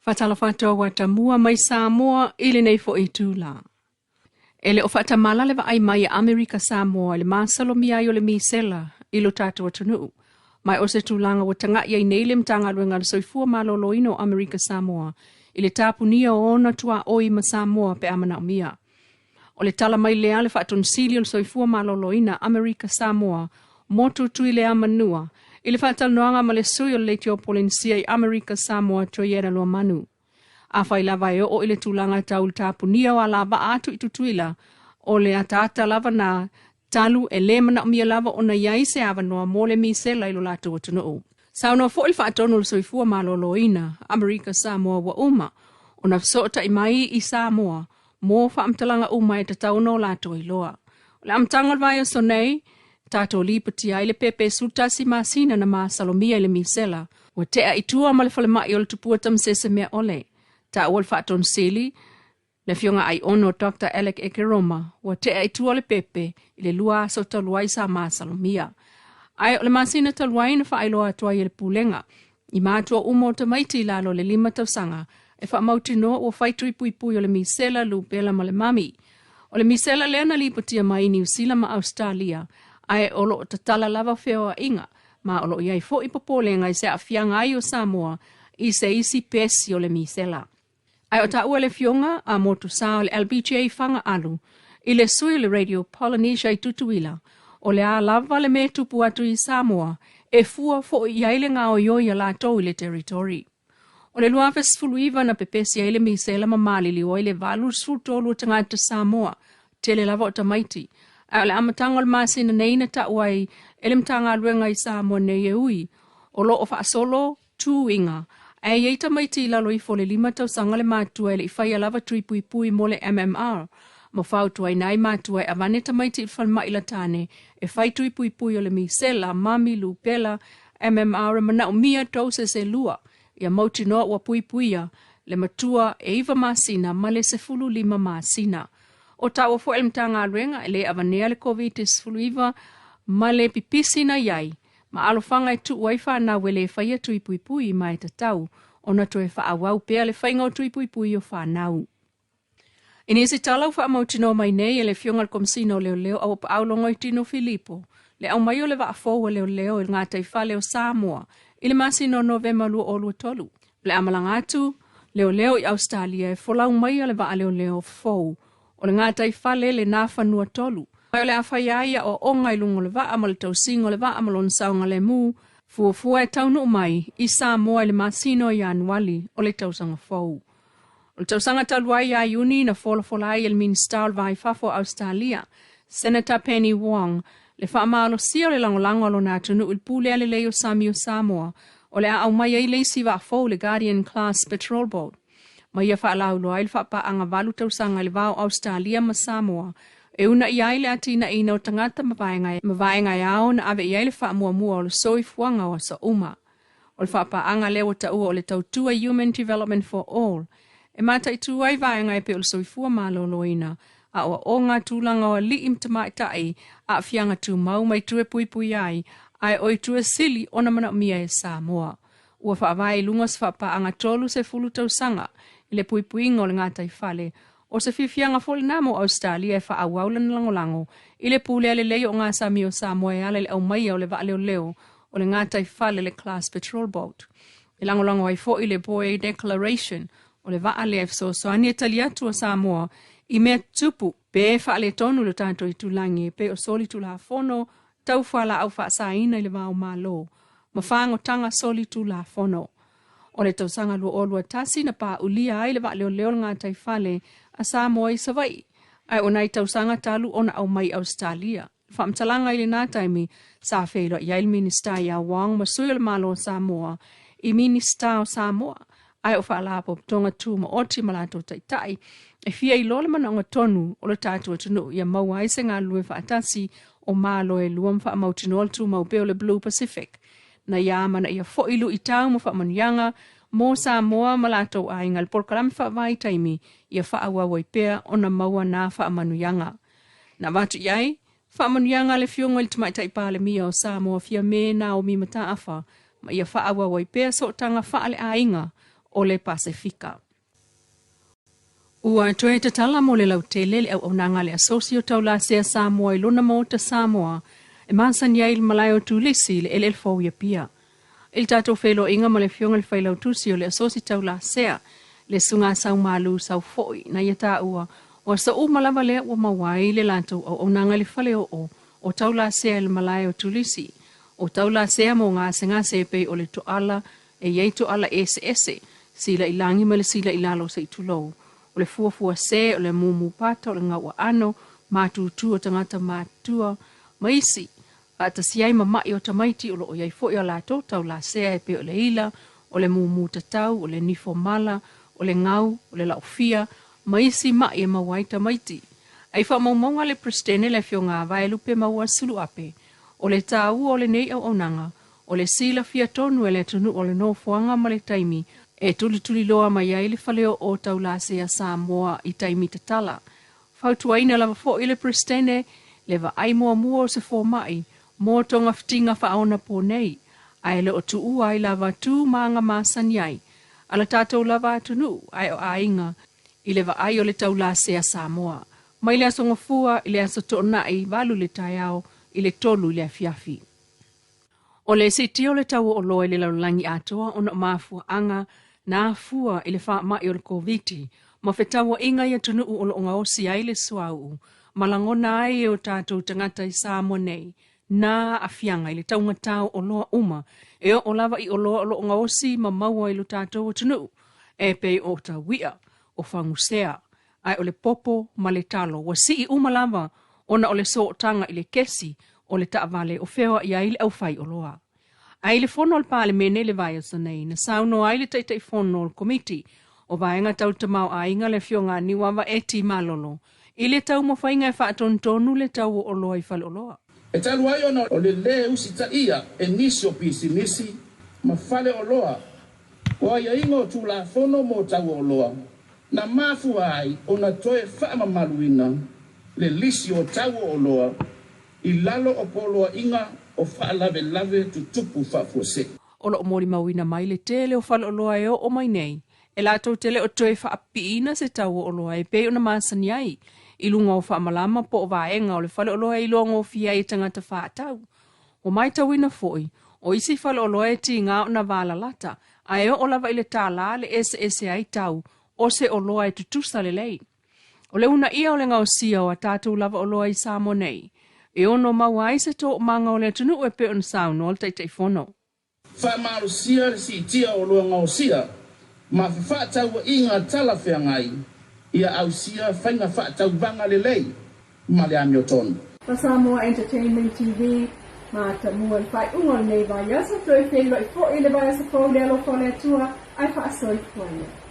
Faatalofa atu ua tamua mai Samoa i lenei foi itula. E le o faatamala le vaai mai a Amerika Samoa i le masalomia ai o le misela i lo tatou atunuu. Ma o se tulaga ua taga'i ai nei le Matagaluega o le Soifua Maloloina o Amerika Samoa i le tapunia o ona tuaoi ma Samoa pe a manaomia. O le tala mai lea le Faatonusili o le Soifua Maloloina Amerika Samoa Motu Tuileamanua i le faatalanoaga ma le sui o le Leitio Polenisia i Amerika Samoa Toiena Luamanu. Afai lava e oo i le tulaga tau le tapunia o alavaa atu i Tutuila, o le ataata lava na talu e lē manaomia lava ona i ai se avanoa mo le misela i lo latou atunuu. Saunoa foi le Faatonu o le Soifua Maloloina Amerika Samoa ua uma ona fesootai mai i Samoa mo faamatalaga uma e tatau ona o latou iloa. O le amataga o le vaiaso nei, tatou lipotia ai le pepe 11 masina na masalomia i le misela, ua tea i tua ma le falemai o le Tupua Tamasese mea ole. Taua le Faatonusili, le afioga Aiono Dr. Alec Ekeroma, ua tea i tua le pepe i le 2 aso talu ai sa masalomia. Ae o le masina talu ai na faailoa atu ai e le Pulega i matua uma o tamaiti i lalo o le 5 tausaga e faamautinoa ua fai tui puipui o le misela, lupela ma le mami. O le misela lea na lipotia mai i Niu Sila ma Ausetalia, ae o loo tatala lava feoaiga, ma o loo i ai foi popolega i se aafiaga ai o Samoa i se isi pesi o le misela. Ae o taua le afioga a Motusa o le LBJ Fagaalu i le sui o le Radio Polynesia i Tutuila, o le a lava le mea e tupu atu i Samoa e fua foi i ai le gaoioi a latou i le territory. O le 2019 na pepesi ai le misela ma maliliu ai le 83 o tagata Samoa, tele lava o tamaiti. Ae o le amataga o le masina nei na tau ai e le Matagaluega i Samoa nei e ui o lo o faasolo tuiga, ae i ai tamaiti i lalo ifo o le 5 tausaga le matua e le i faia lava tui puipui mo le MMR, ma fautuaina ai matua e avane tamaiti i le falemai latane e fai tui puipui o le misela, mami, lupela, MMR e manaomia doses e 2, ia mautinoa ua puipuia le matua e 9 masina ma le 15 masina. O taua foi le Matagaluega e le avanea le COVID-19 ma le pipisi na iai, ma alofaga e tuu ai whanau e le whaia tui puipui ma e tatau, ona toe whaawau pea le whainga o tui puipui o whanau. I nisi tala ua faamautinoa mai nei e le Afioga i le Komesina o Leoleo Aua Paau Logoitino Filipo, le aumai o le vaafou a Leoleo i le gataifale o Samoa i le masina o Novema 2023. O le amalaga atu Leoleo i Ausetalia e folau mai le vaa leoleo fou o le gataifale le Nafanua 3. Mai o le a fai ai aoaoga i luga o le vaa ma le tausiga o le vaa ma lona saogalemu, fuafua e taunuu mai i Samoa i le masina o Ianuali o le tausaga fou. O le tausaga talu ai ia Iuni na folafola ai e le Minista o le Va i Fafo o Ausetalia, Senator Penny Wong, le faamalosia o le lagolago a lona atunuu i le pule lelei o sami o Samoa, o le a aumai ai le isi vaafou le Guardian Class Patrol Boat. Ma ia faalauiloa ai le faapaaga 8 tausaga i le va o Ausetalia ma Samoa, e unaia ai le atinaeina o tagata ma vaega e ao na ave i ai le faamuamua o le soifuaga o aso uma. O le faapaaga lea ua taua o le tautua Human Development for All, e mataitu ai vaega e pei o le soifua maloloina, a aoaoga tulaga o alii ma tamaitai aafiaga tumau mai itu e puipui ai, ae o itu e sili ona manaomia e Samoa. Ua faavae i luga o se faapaaga 30 tausaga i le puipuiga o le gataifale, o se fiafiaga foi lena mo Ausetalia e faaauau lana lagolago i le pulea lelei o gasami o Samoa e ala i le aumaia o le vaaleoleo o le gataifale le Class Patrol Boat. E lagolago ai foi le Boe Declaration o le vaa lea e fesoasoani e tali atu a Samoa i mea tupu pe faaletonu le tatou itulagi e pei o soli tulafono tau fualaau faasaina i le va o Malo ma fagotaga soli tulafono. O le tausaga 2021 na paulia ai le vaaleoleo o le gataifale a Samoa i Savaii, ae o nai tausaga talu ona aumai Ausetalia. Faamatalaga i lena taimi sa feiloai ai le Minista ia Wong ma sui o le Malo o Samoa i Minista o Samoa, ae o faalapotopotoga tumaoti ma latou taitai e fia iloa le manaoga tonu o le tatou atunuu ia maua ai se galulue faatasi o Malo e lua ma faamautinoa le tumau pea o le Blue Pacific. Na ia amanaia foi luitau ma faamanuiaga mo Samoa ma latou aiga le polokalame faavaitaimi ia faaauau ai pea ona maua na faamanuiaga. Na avatu i ai faamanuiaga a le Afioga i le Tamaitai Palemia o Samoa Fiame Naomi Mataafa, ma ia faaauau ai pea sootaga faaleaiga o le Pasefika. Ua toe tatala mo le lautele le auaunaga a le Asosi o Taulasea Samoa i lona Maota Samoa e masani ai i le malae o Turisi i le eleele fou i Apia. I le tatou feiloaiga ma le Afioga i le Failautusi o le Asosi Taulasea, le Susuga Saumalu Saufoi, na ia taua, o aso uma lava lea ua maua ai le latou auaunaga i le faleoo o Taulasea i le malae o Turisi. O Taulasea mo gasegase e pei o le toala E i ai toala eseese, sila i lagi ma le sila i lalo se i tulou. O le fuafua se, o le mumu pata, o le gau aano, matutu o tagata matutua, ma isi. Faatasi ai ma ma'i o tamaiti o lo o i ai foi a latou taulasea e pei o le ila, o le mumu tatau, o le nifo mala, o le gau, o le laofia, ma isi ma'i e maua ai tamaiti. A i faamaumauga a le Peresetene le Afioga a Vaelupe Maua Suluape, o le taua o lenei auaunaga, O le silafia tonu e le atunuu o le nofoaga ma le taimi e tulituliloa mai ai le faleoo taulasea Samoa i taimi tatala. Fautuaina lava foi le Peresetene le vaai muamua o se fomai mo togafitiga faaonaponei, ae le o tuua ai lava tu ma aga masani ai a le tatou lava atunuu ae o aiga i le vaai o le taulasea Samoa mai le Aso Gafua i le Aso Toonai 8 i le taeao i le 3 i le afiafi. O le siitia o le tau o oloa i le lalolagi atoa ona o mafuaaga na afua i le faamai o le Koviti ma fetauaiga i atunuu o lo o gaosi ai le suauu ma lagona ai e o tatou tagata i Samoa nei na aafiaga i le taugata o oloa uma e oo lava i oloa o lo o gaosi ma maua i lo tatou atunuu e pei o taui'a, o fagusea, ae o le popo ma le talo ua sii uma lava ona o le sootaga i le kesi o le taavale o feoai ai le aufaioloa. Ae i le fono a le Palemene i le vaiaso nei, na saunoa ai le Taitaifono o le Komiti o Vaega Tau Tamaoaiga le Afioga a Niuava Eti Malolo i le taumafaiga e faatonutonu le tau o oloa i faleoloa. E talu ai ona o le lē usitaia e nisi o pisinisi ma faleoloa o aiaiga o Tulafono mo tau o oloa, na mafua ai ona toe faamamaluina le lisi o tau o oloa i lalo o poloaiga o faalavelave tutupu faafuasei. O lo o molimauina mai le tele o faleoloa e oo mai nei, e latou te le o toe faapipiina se tau o oloa e pei ona masani ai i luga o faamalama po o vaega o le faleoloa e iloagofie ai e tagata faatau. Ua matauina foi, o isi faleoloa e tiga ona valalata, ae oo lava i le $1 le eseese ai tau o se oloa e tutusa lelei. O le uunaia o le gaosia o a tatou lava oloa i Samoa nei, e ono maua ai se toomaga o le atunuu e pei ona saunoa le Taitaifono. Faamalosia le siitia o oloa gaosia ma fefaatauaiga talafeagai ia ausia faiga faatauvaga lelei ma le amiotonu. Ma Samoa Entertainment TV, matamua le faaiuga o lenei vaiaso, toe feiloai foi i le vaiaso fou i le alofa o le Atua, ae faasoifua ia.